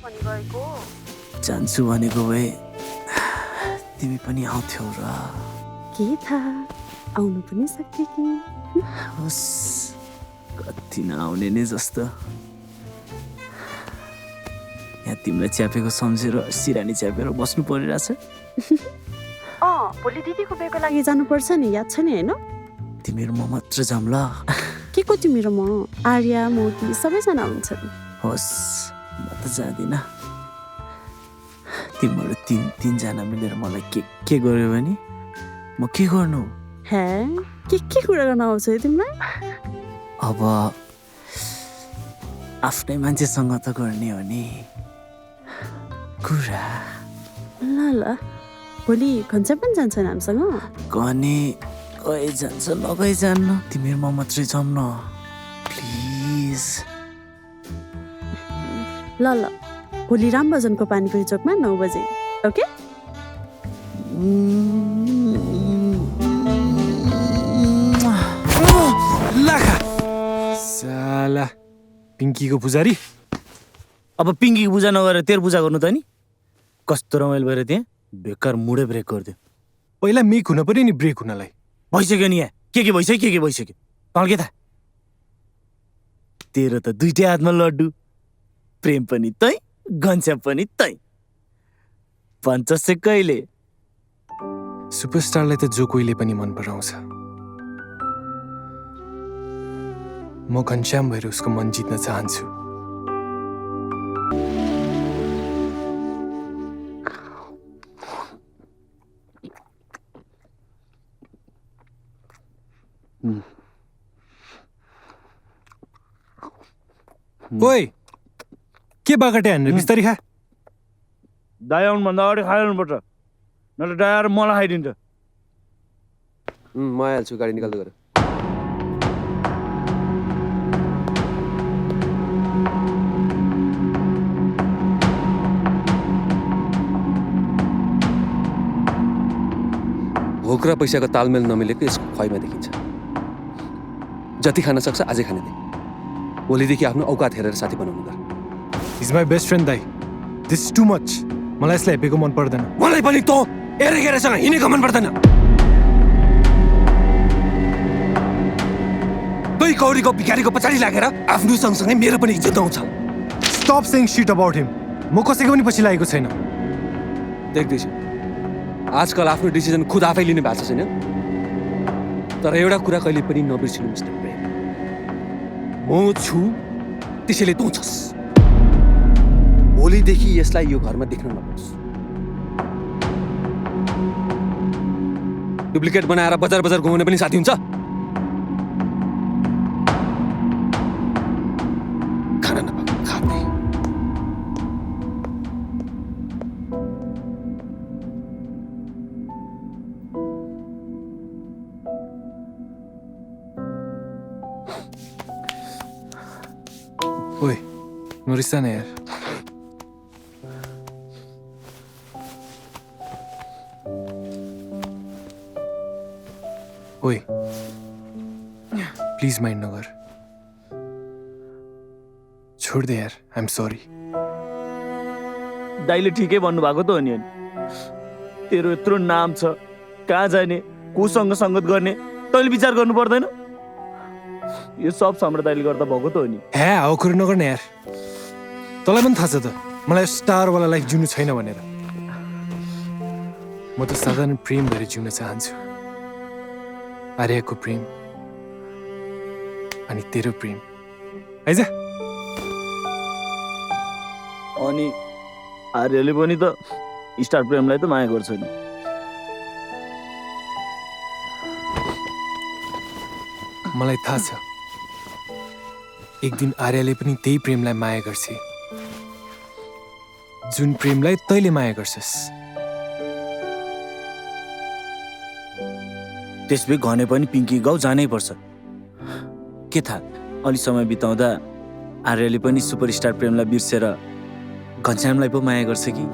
भनी गएको जान्छु भनेको भए तिमी पनि आउँथ्यौ र के थाहा आउनु पनि सक्थे कि होस् कति नआउने नै जस्तो यहाँ तिमीलाई च्यापेको सम्झेर सिरानी च्यापेर बस्नु परिरहेछ भोलि दिदीको बिहेको लागि जानुपर्छ नि याद छ नि होइन तिमीहरू म मात्र जाऊँ ल के को तिमी र म आर्या मोती सबैजना हुन्छन् होस् म त जाँदिनँ तिमीहरू तिनजना मिलेर मलाई के गर्यो भने म के गर्नु हे के कुरा गर्न आउँछ है तिमीलाई अब आफ्नै मान्छेसँग त गर्ने हो नि कुरा ल ल भोलि खन्छ पनि जान्छन् हामीसँग गने गए जान्छ नगए जान्न तिमीहरू म मात्रै जाऊँ न प्लिज ल ल भोलि रामभजनको पानीपुरी चोकमा 9 बजे ओके लाखा साला पिङ्कीको पुजारी अब पिङ्कीको पूजा नगरेर तेरो पूजा गर्नु त नि कस्तो रमाइलो भएर त्यहाँ बेकार मुडै ब्रेक गरिदियो पहिला मेक हुन पर्यो नि ब्रेक हुनलाई भइसक्यो नि यहाँ के भइसक्यो के भइसक्यो तल के थाहा तेरो त दुइटै हातमा लड्डु प्रेम पनि तै घनश्याम पनि तै पञ्चसे कहिले सुपरस्टारलाई त जो कोहीले पनि मन पराउँछ म घनश्याम भएर उसको मन जित्न चाहन्छु ओइ के बागटे हानेर बिस्तारी खा दाइ आउनुभन्दा अगाडि खाइहाल्नुपर्छ नत्र दाइ आएर मलाई खाइदिन्छ म आइहाल्छु गाडी निकाल्दै गर भोक र पैसाको तालमेल नमिलेको यसको खुवाइमा देखिन्छ जति खान सक्छ आजै खाने दे भोलिदेखि आफ्नो औकात हेरेर साथी बनाउनु गर इज माई बेस्ट फ्रेन्ड दाइ दिस टु मच मलाई यसलाई हेपेको मन पर्दैन मलाई पनि त एरेगेरेसँग हिँडेको मन पर्दैन तै कौडीको भिखारीको पछाडि लागेर आफ्नो सँगसँगै मेरो पनि इज्जत आउँछ स्टप सेइङ शिट अबाउट हिम म कसैको पनि पछि लागेको छैन देख्दैछु आजकल आफ्नो डिसिजन खुद आफै लिने भएको छैन तर एउटा कुरा कहिले पनि नबिर्सिनु मिस्टर प्रेम म छु त्यसैले तँ छस् भोलिदेखि यसलाई यो घरमा देख्न नपाओस् डुप्लिकेट बनाएर बजार बजार घुमाउने पनि साथी हुन्छ खाना नपाएको खाँदै ओए नरिसा न यार ओए प्लिज माइन्ड नगर छोड दे यार आई एम सॉरी दाइले ठिकै भन्नुभएको त हो नि अनि तेरो यत्रो नाम छ कहाँ जाने कोसँग सङ्गत गर्ने तैँले विचार गर्नु पर्दैन यो सब सम्राट दाइले गर्दा भएको त हो नि हे हाउ कुरो नगर्ने यार तँलाई पनि थाहा छ त मलाई स्टारवाला लाइफ जिउनु छैन भनेर म त साधारण प्रेम भएर जिउन चाहन्छु आर्यको प्रेम अनि तेरो प्रेम आइज अनि आर्यले पनि त स्टार प्रेमलाई त माया गर्छ नि मलाई थाहा छ एक दिन आर्यले पनि त्यही प्रेमलाई माया गर्छ जुन प्रेमलाई तैँले माया गर्छस् त्यसबे घने पनि पिङ्की गाउँ जानै पर्छ के थाहा अलि समय बिताउँदा आर्यले पनि सुपरस्टार प्रेमलाई बिर्सेर घनश्यामलाई पो माया गर्छ कि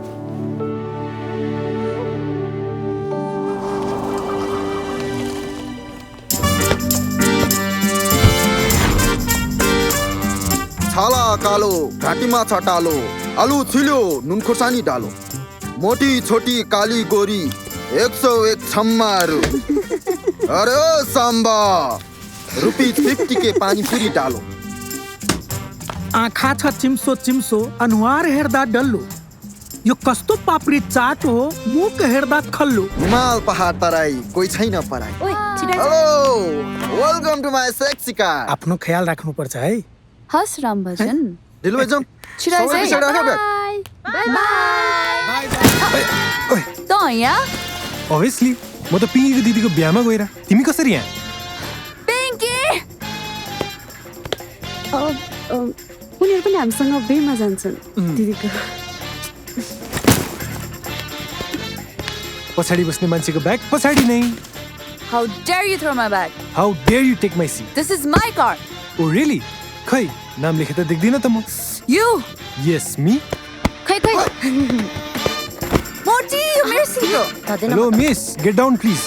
छाला कालो घाँटीमा छ टालो आलु छिल्यो नुन खोर्सानी डालो मोटी छोटी काली गोरी 101 छम्माहरू अरे ओ साम्बा ₹50 के पानीपुरी डालो आँखा छ चिम्सो चिम्सो अनुहार हेर्दा डल्लो यो कस्तो पापडी चाट हो मुख हेर्दा खल्लो हिमाल पहाड तराई कोही छैन पराई hello welcome to my sexy car आफ्नो ख्याल राख्नु पर्छ है हस् राम भजन ढिलो जाउँ छिराइ सबै पछाडि राख बे। ओए त यहाँ अभियसली म त पिङ्कीको दिदीको बिहामा गएर तिमी कसरी यहाँ पिङ्की उनीहरू पनि हामीसँग बेमा जान्छन् दिदीको पछाडि बस्ने मान्छेको ब्याग पछाडि नै how dare you throw my bag how dare you take my seat this is my car oh really खै नाम लेखे त देख्दिन त म यु यस मी खै खै मोटी यो मेरो सिट हो hello miss get down please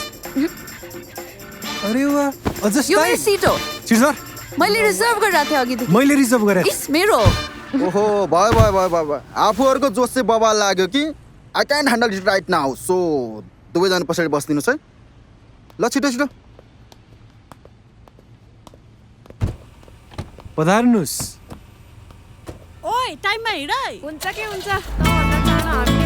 अरे वाह अझ यो मेरो सिट हो सिजर मैले रिजर्भ गरिरहेको थिएँ अघिदेखि मैले रिजर्भ गरे इस मेरो ओहो भयो आफूहरूको जोस चाहिँ बवाल लाग्यो कि I can't handle it right now so दुवैजना पछाडि बसिदिनुहोस् है ल छिटो छिटो पधार्नुहोस् ओइ टाइममा हिँड है हुन्छ के हुन्छ तँभन्दा चाँडो हामी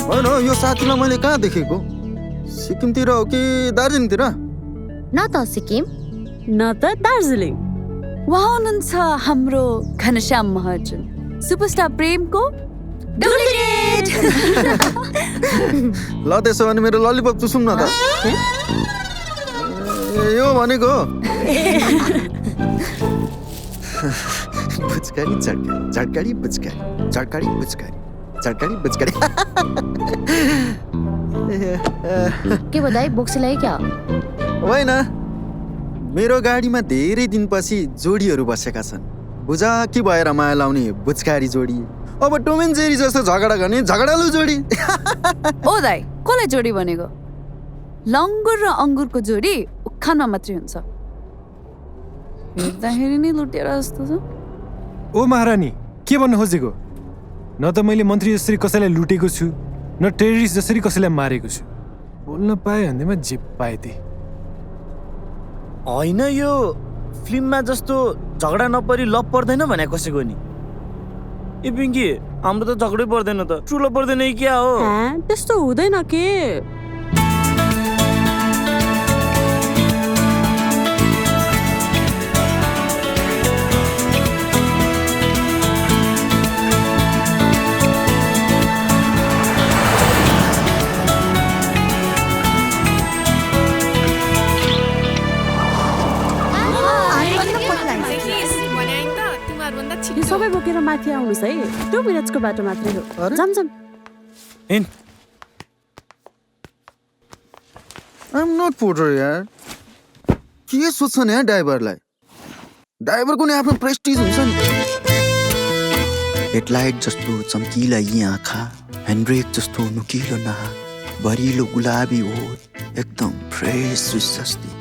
होइन यो साथीलाई मैले कहाँ देखेको सिक्किमतिर हो कि दार्जिलिङतिर न त सिक्किम न त दार्जिलिङ उहाँ हुनुहुन्छ हाम्रो घनश्याम महर्जन सुपरस्टार प्रेमको डुप्लिकेट ल त्यसो भने मेरो ललिपप चुसौँ न त यो भनेको बुचकारी झड्काडी बुचकारी झड्काडी बुचकारी झड्काडी बुचकारी के बधाई बोक्सीलाई क्या होइन मेरो गाडीमा धेरै दिनपछि जोडीहरू बसेका छन् बुझा के भएर माया लाउने बुचकारी जोडी अब टम एन्ड जेरी जस्तो झगडा गर्ने झगडालु जोडी ओ दाइ कसलाई जोडी भनेको लङ्गुर र अङ्गुरको जोडी उखानमा मात्रै हुन्छ हेर्दाखेरि नै लुटेर जस्तो छ ओ महारानी के भन्नु खोजेको न त मैले मन्त्री जसरी कसैलाई लुटेको छु न टेररिस्ट जसरी कसैलाई मारेको छु बोल्न पाएँ भन्दैमा जे पाएँ त्यही होइन यो फिल्ममा जस्तो झगडा नपरी लप पर्दैन भने कसैको नि ए पिङ्की हाम्रो त झगडै पर्दैन त ठुलो पर्दैन कि क्या हो त्यस्तो हुँदैन के यो सबै बोकेर माथि आउनुहोस् है 2 मिनटको बाटो मात्रै हो जमजम हिँड आई एम नट पोर्टर यार के सोध्छन् यहाँ ड्राइभरलाई ड्राइभरको नि आफ्नो प्रेस्टिज हुन्छ नि हेडलाइट जस्तो चम्किला यी आँखा ह्यान्डब्रेक जस्तो नुकिलो नाक भरिलो गुलाबी ओठ एकदम फ्रेस जस्ती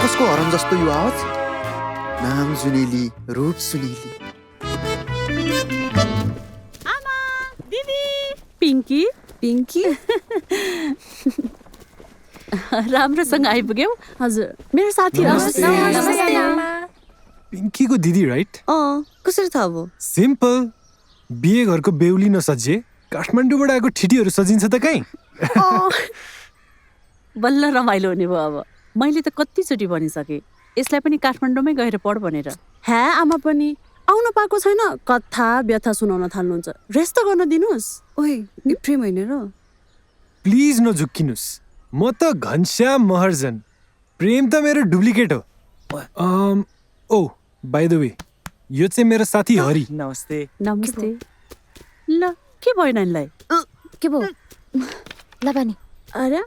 कसको हरन जस्तो यो आवाज नाम सुनेली रूप सुनेली आमा दिदी पिङ्की पिङ्की राम्रोसँग आइपुग्यौ हजुर मेरो साथी पिङ्कीको दिदी राइट कसरी थाहा भयो सिम्पल बिहे घरको बेहुली नसजिए काठमाडौँबाट आएको ठिटीहरू सजिन्छ त कहीँ बल्ल रमाइलो हुने भयो अब मैले त कतिचोटि भनिसकेँ यसलाई पनि काठमाडौँमै गएर पढ भनेर आमा पनि आउनु पाएको छैन कथा व्यथा सुनाउन थाल्नुहुन्छ रेस्ट त गर्न दिनुहोस् ओइ प्रेम होइन र प्लिज नझुक्किनुहोस् म त घनश्याम महर्जन प्रेम त मेरो डुप्लिकेट हो ओ बाई द वे यो चाहिँ मेरो साथी हरि नमस्ते नमस्ते ल के भयो नानीलाई के भयो ल पानी अरे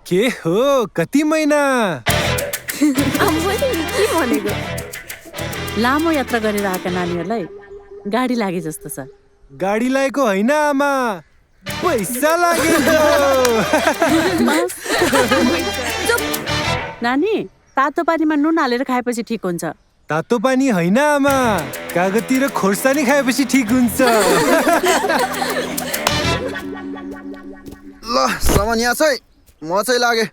के हो कति महिना के भनेको लामो यात्रा गरेर आएका नानीहरूलाई गाडी लागे जस्तो छ। गाडी लागेको होइन आमा पैसा लागेको नानी तातो पानीमा नुन हालेर खाएपछि ठिक हुन्छ। तातो पानी होइन आमा कागती र खोर्सानी खाएपछि ठिक हुन्छ ल सामान यहाँ छै म चाहिँ लागे।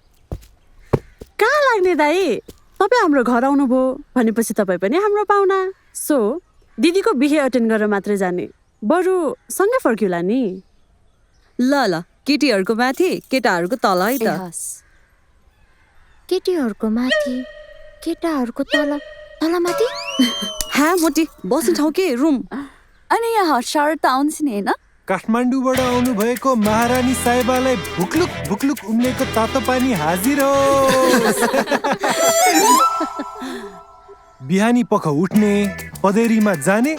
कहाँ लाग्ने दाई तपाईँ हाम्रो घर आउनुभयो भनेपछि तपाईँ पनि हाम्रो पाहुना। सो दिदीको बिहे अटेन्ड गरेर मात्रै जाने बरु सँगै फर्किउला नि। ल ल केटीहरूको माथि केटाहरूको तल है त। केटीहरूको माथि केटाहरूको तल तलमाथि। हा मोटी बस्ने ठाउँ के रुम। अनि यहाँ शर्ट त आउँछ नि होइन। काठमाडौँबाट आउनु भएको महारानी साहेबालाई भुक्लुक भुक्लुक उम्लेको तातो पानी हाजिर हो बिहानी पख उठ्ने पदेरीमा जाने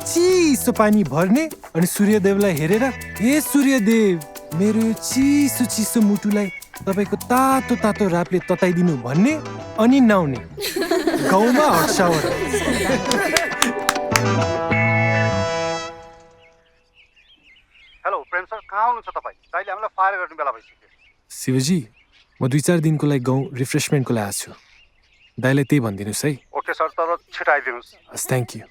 चिसो पानी भर्ने अनि सूर्यदेवलाई हेरेर हे सूर्यदेव मेरो यो चिसो चिसो मुटुलाई तपाईँको तातो तातो रापले तताइदिनु भन्ने अनि नाउने गाउँमा हट सावर। हेलो प्रेम सर कहाँ हुनुहुन्छ तपाईँ? दाइले हामीलाई फायर गर्ने बेला भइसक्यो। शिवजी म 2-4 दिनको लागि गाउँ रिफ्रेसमेन्टको लागि आएको छु दाइलाई त्यही भनिदिनुहोस् है। ओके सर तर छिटो आइदिनुहोस्। हस् थ्याङ्क यू।